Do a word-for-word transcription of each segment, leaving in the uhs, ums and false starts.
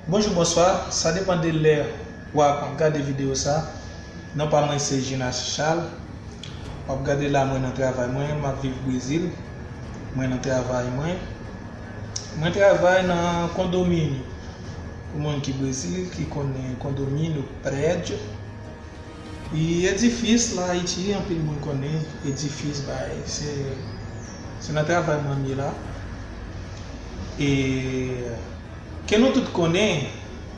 Bonjou, bonswa, sa depann de lè w ap gade videyo sa. Non pa mwen se Gina Charles. W ap gade la, mwen nan travay mwen, m ap viv Brezil. Mwen nan travay mwen. Mwen travay nan kondominyo. Pou moun ki Brezil, ki konnen kondominyo, prédio. E edifis la Ayiti, anpil moun konnen edifis bay, se, se nan travay mwen m ye la. E ke nou tout konnen,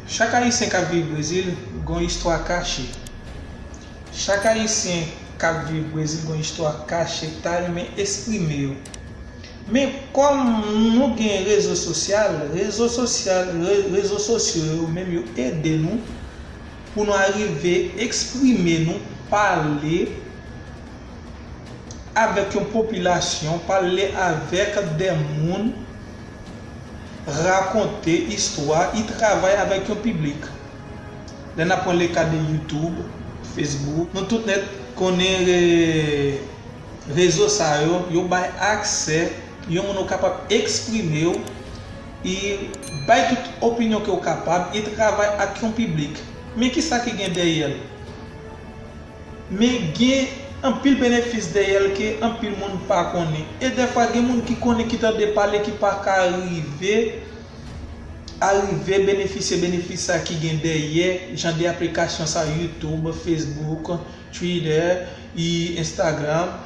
chak Ayisyen k ap viv Brezil gon istwa kache. Chak Ayisyen k ap viv Brezil gon istwa kache, k ta renmen eksprime yo. Men kòm nou gen rezo sosyal, rezo sosyal, re- rezo sosyo yo menm yo ede nou pou nou arive eksprime nou, pale avèk yon popilasyon, pale avèk de moun, rakonte istwa, y travay avèk yon piblik. Lè n ap pran le ka de YouTube, Facebook, nou tout nèt konnen re- rezo sa yo, yo bay aksè yon moun ou kapab eksprime w, e bay tout opinyon ke w kapab, e travay ak yon piblik. Men kisa ki gen dèyè l? Men gen anpil benefis dèyè l ke anpil moun pa konnen. E dèfwa gen moun ki konnen, ki tande pale, ki pa ka rive arive benefisye benefis sa ki gen dèyè jan de aplikasyon sa, YouTube, Facebook, Twitter, e Instagram.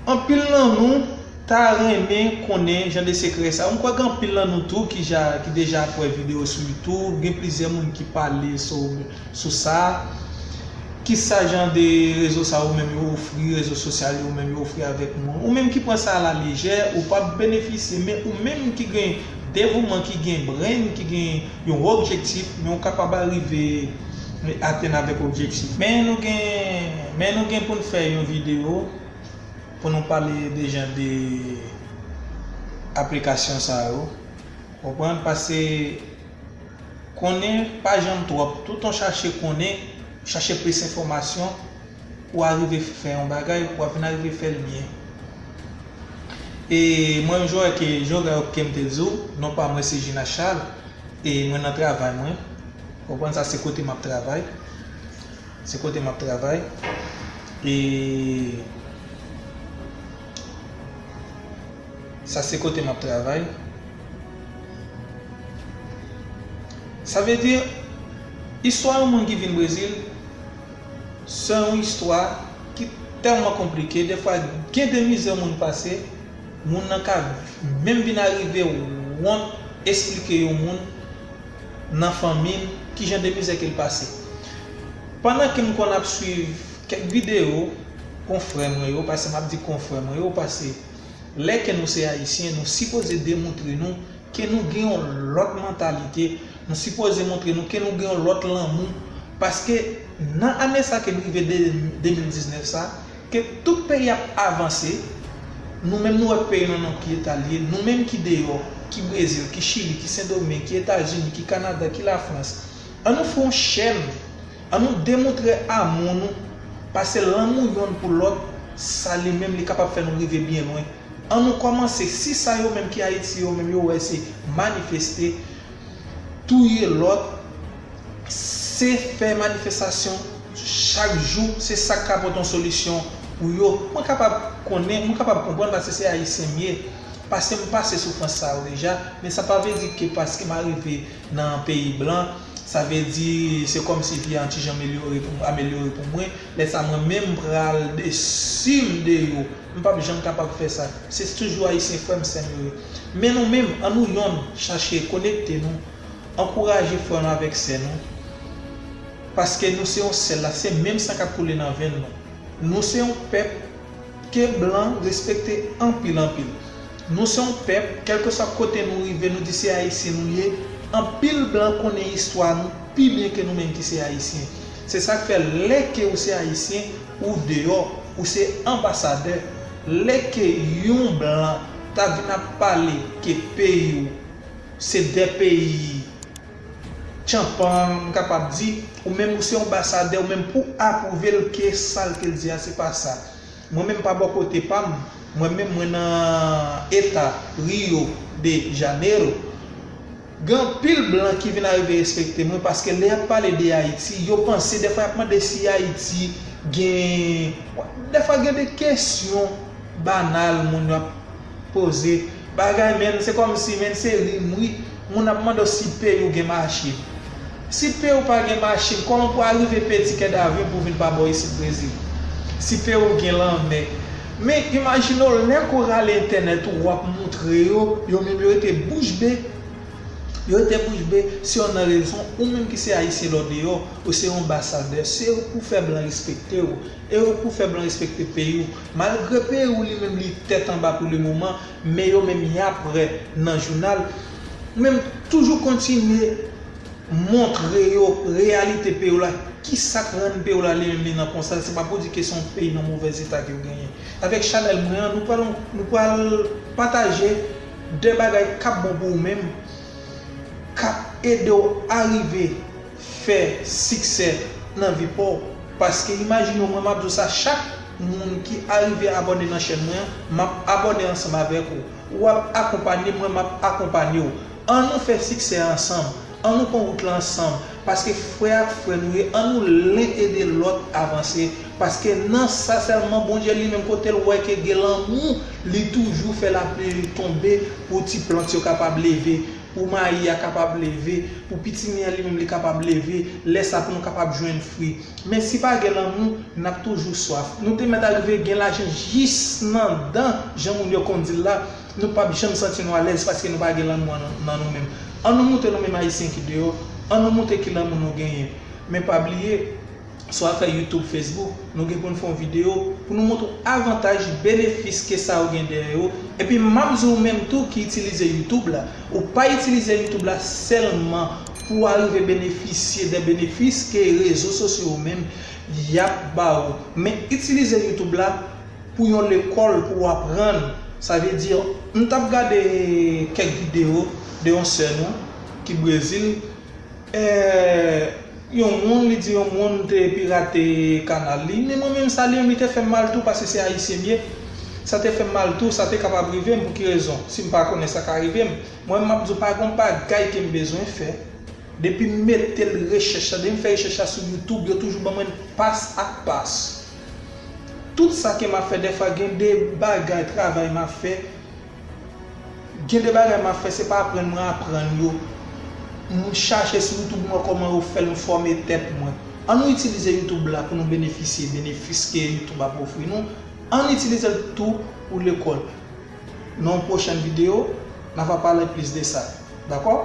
Anpil nan nou ta renmen konnen jan de sekrè sa. M kwè gen anpil nan nou tou ki ja, ki deja ap wè videyo sou YouTube. Gen plizyè moun ki pale sou, sou sa. Kisa jan de rezo sa ou menm yo ofri, rezo sosyal yo menm yo ofri avèk moun? Ou menm ki pran sa a la lejè, ou p ap benefisye, men ou menm ki gen devouman, ki gen brain, ki gen yon objektif, men ou kapab arive atenn avèk objektif. Men nou gen, men nou gen pou n fè yon videyo pou nou pale de jan de aplikasyon sa yo. Konprann? Paske konnen pa janm twòp. Toutan w chache konnen, chache plis enfòmasyon, ou arive fè yon bagay, w ap vin arive fè l byen. E mwen, jan ke, jan ke m te di w, non pa mwen se Gina Charles, e mwen nan travay mwen. Konprann? Sa se kote m ap travay. Se kote m ap travay. E sa se kote m ap travay. Sa vle di, istwa yon moun ki vin Brezil, se yon istwa ki tèlman konplike. Dèfwa, gen de mizè moun pase, moun nan ka menm vin arive wont esplike yon moun nan fanmi l ki jan de mizè ke l pase. Pandan ke m konn ap swiv kèk videyo konfrè mwen yo, paske m ap di konfrè mwen yo, paske lè ke nou se Ayisyen, nou sipoze demontre nou ke nou gen yon lòt mantalite, nou sipoze montre nou ke nou gen yon lòt lanmou, paske nan ane sa ke n rive de, de mil diznèf sa, ke tout peyi ap avanse, nou menm nou wè peyi nou nan ki eta l ye, nou menm ki deyò, ki Brezil, ki Chili, ki Sendomeng, ki Etazini, ki Kanada, ki Lafrans. An nou fè yon chèn, an nou demontre amou nou, pase lanmou yonn pou lòt, sa li menm li kapab fè nou rive byen lwen. An nou kòmanse, si sa yo menm ki Ayiti yo menm yo wè se manifeste, touye lòt, se fè manifestasyon chak jou, se sa k ka pote yon solisyon pou yo. Mwen kapab konnen, mwen kapab konprann paske se Ayisyen m ye, paske m pase soufrans sa yo deja, men sa pa vle di ke paske m arive nan peyi blan, sa vle di se kòmsi vi a yon ti jan amelyore pou, amelyore pou mwen. Lè sa mwen menm m pral desi m de yo. M p ap janm kapab fè sa. Se toujou Ayisyen frè m, sè m yo ye. Men nou menm, an nou yonn chache konekte nou, ankouraje frè nou avèk sè nou. Paske nou se yon sèl la, se menm san k ap koule nan venn nou. Nou se yon pèp ke blan respekte anpil, anpil. Nou se yon pèp, kèlkeswa kote nou rive, nou di se Ayisyen nou ye, anpil blan konnen istwa nou pi byen ke nou menm ki se Ayisyen. Se sa k fè lè ke ou se Ayisyen, ou deyò, ou se anbasadè. Lè ke yon blan ta vin ap pale ke peyi w se de peyi tchanpan, m kapab di, ou menm ou se yon anbasadè, ou menm pou apwouve l ke sa l te di a se pa sa. Mwen menm pa bò kote pa m, mwen menm mwen nan eta Rio de Janeiro, Gen anpil blan ki vin arive respekte mwen paske lè y ap pale de Ayiti, yo panse, dèfwa y ap mande si Ayiti gen, dèfwa gen de kesyon banal moun yo ap poze. Bagay, men, se kòmsi, men, se rim, wi. Moun ap mande w si peyi w gen machin. Si peyi w pa gen machin, kòman pou w arive peye tikè davyon pou w vin pa bò isit Brezil? Si peyi w gen lanmè. Men, imajine w, lè ke w rale entènèt ou, w ap moutre yo, yo menm yo rete bouch be. Yo rete bouch be, si w nan rezon, ou menm ki se Ayisyen lè w deyò, ou se yon anbasadè, se ou pou fè blan respekte w, e ou pou fè blan respekte peyi w. Malgre peyi w li menm li tèt anba pou lemoman, men yo menm y ap prè nan jounal, ou menm toujou kontinye montre yo reyalite peyi w la, kisa k rann peyi w la li menm li nan konsa, se pa pou di ke se yon peyi nan movèz eta ke yo genyen. Avèk chanèl mwen an, nou pral, nou pral pataje de bagay k ap bon pou ou menm, k ap ede w arive fè siksè nan vi pa w. Paske imajine w, mwen m ap di w sa, chak moun ki arive abòne nan chèn mwen an, m ap abòne ansanm avèk ou. Ou ap akonpanye mwen, m ap akonpanye w. An nou fè siksè ansanm. An nou pran wout la ansanm. Paske frè ak frè nou ye, an nou len ede lòt avanse. Paske nan sa sèlman, Bondye li menm kote l wè ke gen lanmou, li toujou fè lapli tonbe pou ti plant yo kapab leve, pou mayi a kapab leve, pou pitimi an li menm li kapab leve, lè sa pou nou kapab jwenn fwi. Men si pa gen lanmou, n ap toujou swaf. Nou te mèt arive gen lajan jis nan dan, jan moun yo konn di l la, nou p ap janm santi nou alèz paske nou pa gen lanmou an nan, nan nou menm. An nou montre nou menm Ayisyen ki deyò, an nou montre ki lanmou nou genyen. Men pa bliye, swa fè YouTube, Facebook, nou gen pou n fè yon videyo pou nou montre w avantaj, benefis ke sa yo gen dèyè yo. Epi m ap di w menm tou ki itilize YouTube la, ou pa itilize YouTube la sèlman pou w arive benefisye de benefis ke rezo sosyo yo menm y ap ba ou. Men itilize YouTube la pou yon lekòl pou w aprann. Sa vle di, m t ap gade kèk videyo de yon sè nou ki Brezil. Eh, yon moun, li di yon moun te pirate kanal li. Men mwen menm sa li menm li te fè m mal tou paske se Ayisyen m ye. Sa te fè m mal tou, sa te kapab rive m. Pou ki rezon? Si m pa konnen sa ka rive m. Mwen m ap di w pa gen yon bagay ke m bezwen fè. Depi m mete l rechèch la, depi m fè rechèch la sou YouTube, yo toujou ban mwen pas ak pas. Tout sa ke m ap fè, dèfwa gen de bagay, travay m ap fè, gen de bagay m ap fè, se pa aprann mwen aprann yo. M chache sou YouTube mwen kòman yo fè l, m fòme tèt mwen. An nou itilize YouTube la pou nou benefisye benefis ke YouTube ap ofri nou. An nou itilize l tou pou lekòl. Nan yon pwochèn videyo, n a va pale plis de sa. Dakò?